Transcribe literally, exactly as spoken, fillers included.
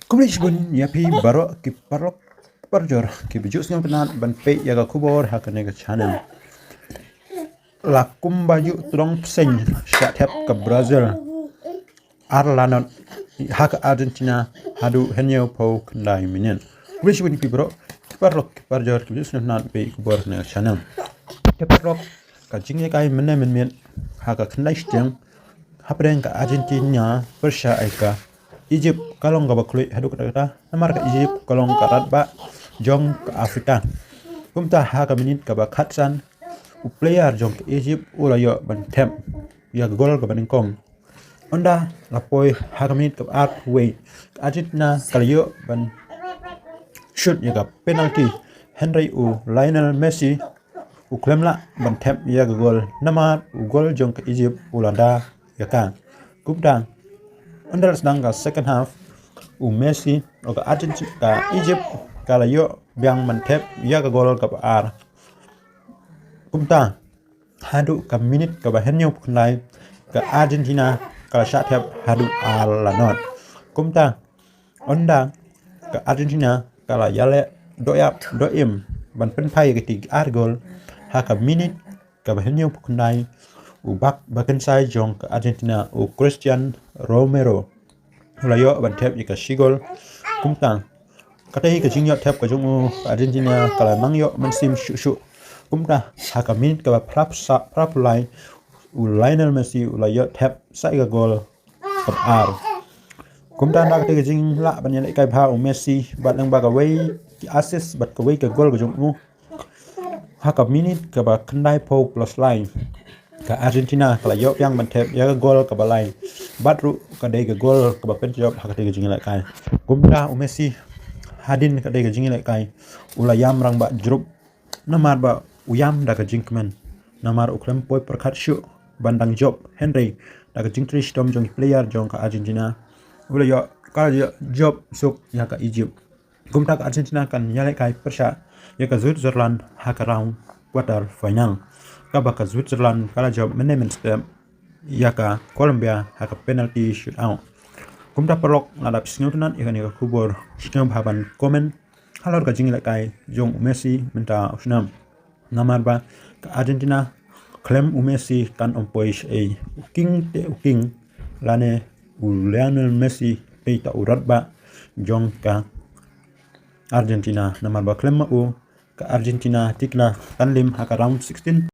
Khublei shibun ïa phi baroh ki paralok parajor kiba ju sngewtynnat ban peit ïa ka khubor ha kane ka channel. La kumba ju tdong bseiñ shah thep ka Brazil ar la nod ha ka Argentina haduh hynñiewphew khyndai minit. Khublei shibun ïa phi baroh ki paralok ki parajor kiba ju sngewtynnat peit khubor ha kane ka channel. Te paralok, ka jingïalehkai mynne mynmiet ha ka khyndai shiteng hapdeng ka Argentina pyrshah ïa ka Egypt ka long kaba khluid haduh katta katta, namar ka Egypt ka long ka radbah jong ka Afrika. Kumta ha ka minit kaba khatsan, u player jong ka Egypt u la ïoh ban thep ïa ka gol kaba nyngkong. Ynda la poi ha ka minit kaba arphew wei, ka Argentina ka la ïoh ban shoot ïa ka penalty, hynrei u Lionel Messi u khlem lah ban thep ïa ka gol, namar u gol jong ka Egypt u la da ïa ka. Kumta ynda la sdang ka second half, u Messi, o, ka Argentina, ka Egypt ka la ïoh biang ban thep ïa ka gol kaba ar. Kumta haduh ka minit kaba hynñiewphew khyndai, ka Argentina ka la shah thep haduh ar la nod. Kumta ynda ka Argentina ka la ïaleh dohïap dohim ban pynphai ïa ka ti ar gol, ha ka minit kaba hynñiewphew khyndai, u bak bakynsai jong ka Argentina, u Cristian Romero, u la ïoh ban thep ïa ka shi gol. Kumta katei ka jingïoh thep ka jong u, ka Argentina ka la nang ïoh mynsiem shuh shuh. Kumta ha ka minit kaba phra phew sa-, phra phew lai, u Lionel Messi u la ïoh thep sa ïa ka gol kaba ar. Kumta na katei ka jinglah ban ïalehkai bha u Messi bad lyngba kawei ki assist bad kawei ka gol ka jong u, ha ka minit kaba khyndaiphew plus lai, ka Argentina ka la ïoh biang ban thep ïa ka gol kaba lai, bad ruh ka dei ka gol kaba pynjop ha katei ka jingïalehkai. Kumta u Messi, hadien katei ka jingïalehkai, u la ïam rangbah jrup, namar ba u ïam da ka jingkmen, namar u khlem poi pyrkhat shuh ban dang jop, hynrei da ka jingtrei shitom jong ki player jong ka Argentina, u la ïoh, ka la ïoh jop suk ïa ka Egypt. Kumta ka Argentina kan ïalehkai pyrshah ïa ka Switzerland ha ka round quarter final, kaba ka Switzerland ka la jop mynne mynstep ïa ka Colombia ha ka penalty shootout. Kumta paralok, lada phi sngewtynnat ïa kane ka khubor, sngewbha ban comment halor ka jingïalehkai jong u Messi mynta u snem. Namar ba ka Argentina khlem u Messi kan ym poi shaei. U king te u king, lane u Lionel Messi te ta u radbah jong ka Argentina. Namar ba khlem ma u, ka Argentina te ka la tan lim ha ka round sixteen.